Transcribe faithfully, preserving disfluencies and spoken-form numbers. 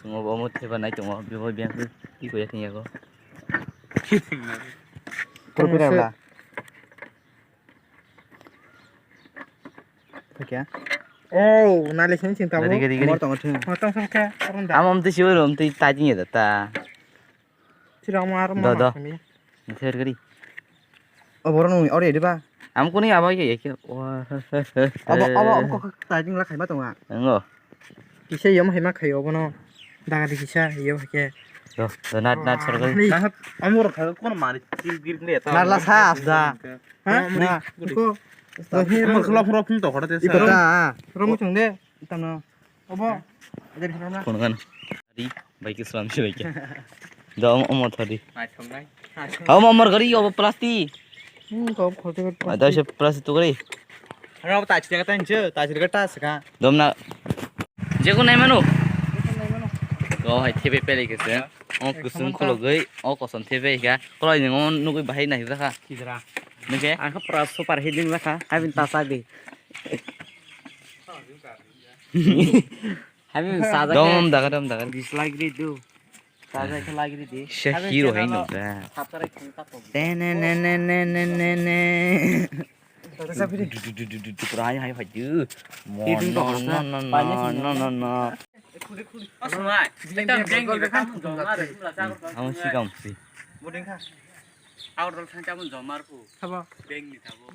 Tongo bo, omo theba nai tongo, bebo biyang khe twi koya thang yago. Pura pura wala. Thakya. Oh, nale sini sini tabo. Gari, gari, gari. Mor tongo thung. Mor tong sokhe, arun da. Amo amtwi siwai ro, amtwi tajing ya da ta. Sira amo aro Do, ma do. Kami. Nither gari. Oboro nung ori edi ba? Am kuni abo ye ye. Wah. Abo, abo, abo kok tajing la khaima tonga. Engo. Kisa yom haima khayo bono. Daga di kisa yom hake. Do, do, nat, nat, sor gari. Ni. Amor kha kono mari til gir ne ta. Nala sa asda. Ha? Na, ko. Amor khulap khulap phun to khora te sa. Ipata. Romo chong de. Tano. Obo. Kono kan. Ri, bai ke slam shi bai ke. Do, omo thodi. Nai thong nai. Omo amor gari, obo plastic. Hmm, kau khote khote. Ada se plastic tu gari. Ano ta chiri kata nche, ta chiri kata saka. Dom na. Jeko nai mano. Ko hai thebe pele ke se. O kusung kholo goi, o kosom thebe ka. Kolo ni ngo nugui bahai nai rakha. Kidra. Nike? Ang kha pura super healing rakha. Abin ta sa di. Habim sajak. Dom dagar, dom dagar. Dislike ri do. Sajak khe like ri di. She hero hai no da. Subscribe khum ta ko. Te ne ne ne ne ne ne ne. Pura hai hai hai du. Mo no no no no no no. Ang si kam si. Boding kha. Aur dol thang chamon jomar ku. Sabo. Beng ni thabo.